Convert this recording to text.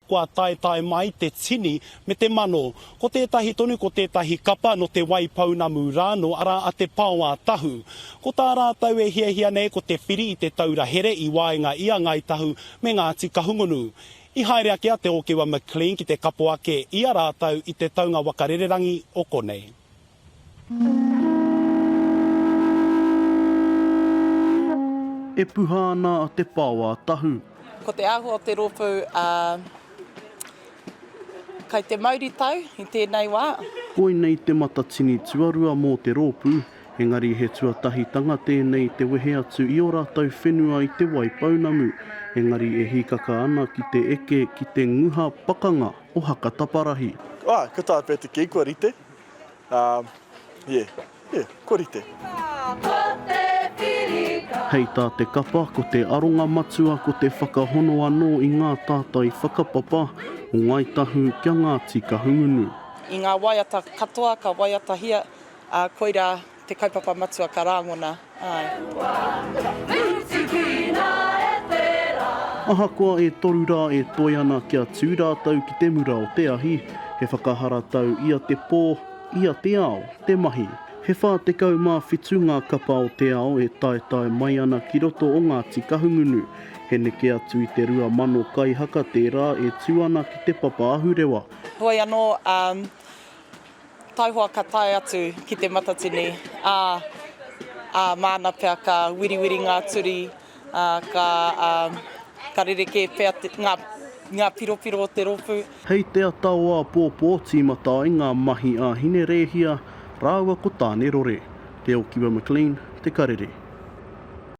Kua taetae mai te tini me te mano. Ko tētahi tonu ko tētahi kapa nō Te Waipounamu rānō, arā a Te Pao-ā-Tahu. Ko tā rātou e hiahia nei ko te whiri i te taura here i waenga i a Ngāi Tahu me Ngāti Kahungunu. I haere ake a Te Ōkiwa McLean ki te kapo ake i a rātou i te taunga waka rererangi o konei. E puha ana a Te Pao-ā-Tahu. Ko te āhua o te rōpū, ā, kai te mauritau i tēnei wā. Koinei te matatini tuarua mō te rōpū, engari he tuatahitanga tēnei te wehe atu i ō rātou whenua i Te Waipounamu, engari e hīkaka ana ki te eke ki te nguha pakanga o Hakataparahi. Āe, ka taea pea te kī, kua rite. Um, yeah, yeah, kua rite. Hei tā te kapa, ko te aronga matua ko te whakahono anō i ngā tātai whakapapa o Ngāi Tahu ki a Ngāti Kahungunu. I ngā waiata katoa ka waiatahia, ā, koirā te kaupapa matua ka rāngona, āe. Ahakoa e toru rā e toe ana kia tū rātou ki te mura o te ahi, he whakaharatau ia te pō, ia te ao te mahi. He 47 ngā kapa o te ao e taetae mai ana ki roto o Ngāti Kahungunu. He neke atu i te 2,000 kaihaka tērā e tū ana ki te papa ahurewa. Heoi anō, ā, Taihoa ka tae atu ki Te Matatini, ā, ā, māna pea ka wiriwiri ngā turi, ā, ka, ā, ka rerekē pea te, ngā, ngā piropiro o te rōpū. Hei te ata o āpōpō tīmata ai ngā mahi a Hinerēhia rāua ko Tānerore. Te Okiwa McLean, Te Karere.